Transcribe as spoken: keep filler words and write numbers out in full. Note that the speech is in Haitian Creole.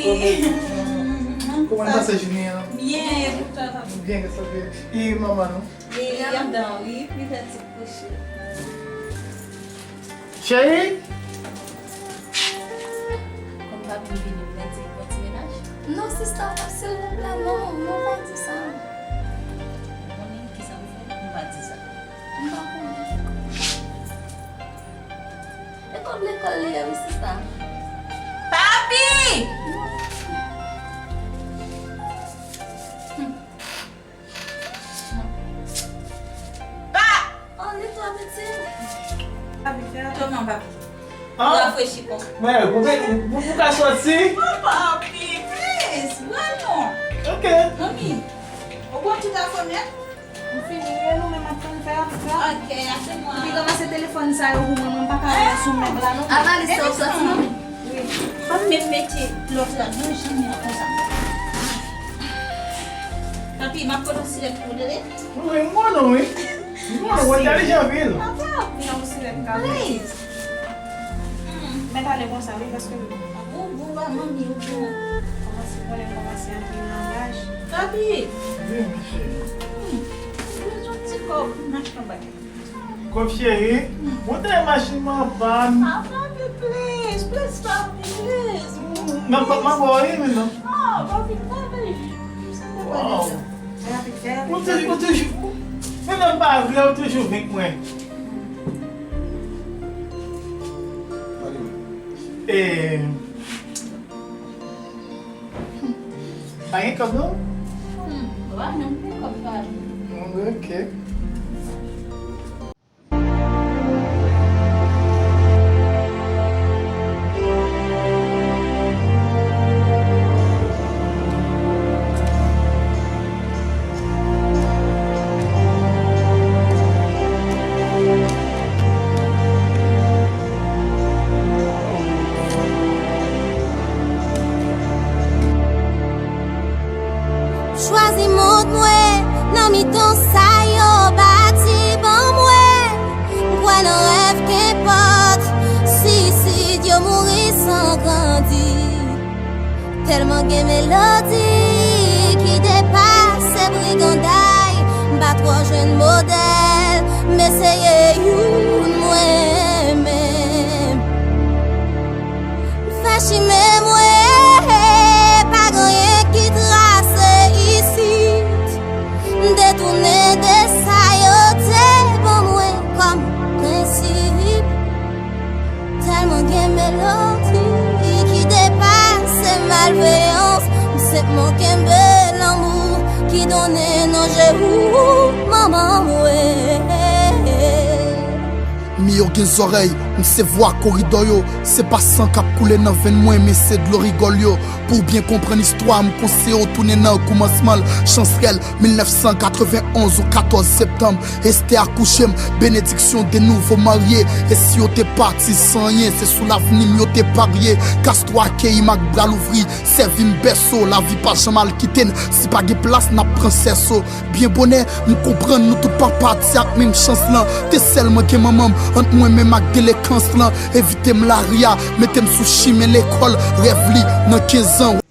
Kòman l pase jounen an? Byen, e pou twa, papi? Byen, gras a Dye. E manman nou? E andan, wi, li fè ti kouche. Cheri? Kòm papi m vini, m mèt di l fè ti menaj? Non, sista, silvouplè, non, non, pa di sa. Ou konnen kisa m fè? M pa di sa. M pa konnen. E kòb lekòl li ye, wi, sista. Papi! Pa! Oh, li twa piti. Papi, fè atouman, papi. Ah? Rafrechi kò. Mwen, pou, pou, pou ka soti? Oh, papi, please, wè non. Ok. Manmi, ou pran tout afè m, hein? M fini, e nou menm ap tann fè ap fè. Ok, ase mwen. Epi kòmanse telefòn sa yo pou mwen, mwen pa ka wè sou mèb la non. Avaliz sa w soti, manmi? Wi. Ban m menm mete lòt la nan janm nan konsa. Tanpri, m ap pote yon sirèt pou ou, tande? Wi, wi, m konnen, wi. M konnen, ou entèlijan anpil. Papa, vin yon sirèt kale. Please. Hmm. Mèt ale konsa, wi, paske ou gou, ba manmi, ou gou. Kòmanse konnen, kòmanse antre nan laj. Papi. Wi, mesye. Hmm. Ou bezwen ti kòb, m achte yon bagay. Kòb cheri, ou te machin mwen an pàn. Ah, papi, please, please, papi, please. M ap, m ap ba w li menm non. Ah, papi, papi. Sa te pa deja. Ou toujou, ou toujou, menm lè m pa vle, ou toujou vin k mwen. E, pa gen kòb non? Hmm, pa gen kòb, pa gen. Ok. Chwazi mond mwen nan mitan sa yo bati ban mwen. M kwè nan rèv, kenpòt si isit yo mouri san grandi. Tèlman gen melodi ki depase briganday, m pa twò jwenn modèl, m eseye youn mwen menm. M fè chimen mwen, pa gen anyen ki trase isit. M detounen de sa yo te ban mwen kòm prensip. Tèlman gen melodi ki depase malveyans, m senpman kenbe lanmou ki donnen nan je ou, manman mwen. Mi yo gen zòrèy, m se vwa koridò yo, se pa san k ap koule nan venn mwen, men se dlo rigòl yo. Pou w byen konprann istwa, m konseye w tounen nan koumansman l. Chansrèl, mil nèf san katrevenn onz ou katòz septanm, Estè akouche m, benediksyon de nouvo marye. E si yo te pati san anyen, se sou lavni m yo te parye. Kastwo akeyi m ak bra louvri, sèvi m bèso. Lavi pa janm al kite n, si pa gen plas, n ap pran sèso. Byen bonè, m konprann nou tout pa pati ak menm chans lan. Te sèlman gen manman m ant mwen menm ak delekans lan. Evite m lari a, mete m sou chimen lekòl rèv li nan kenz an.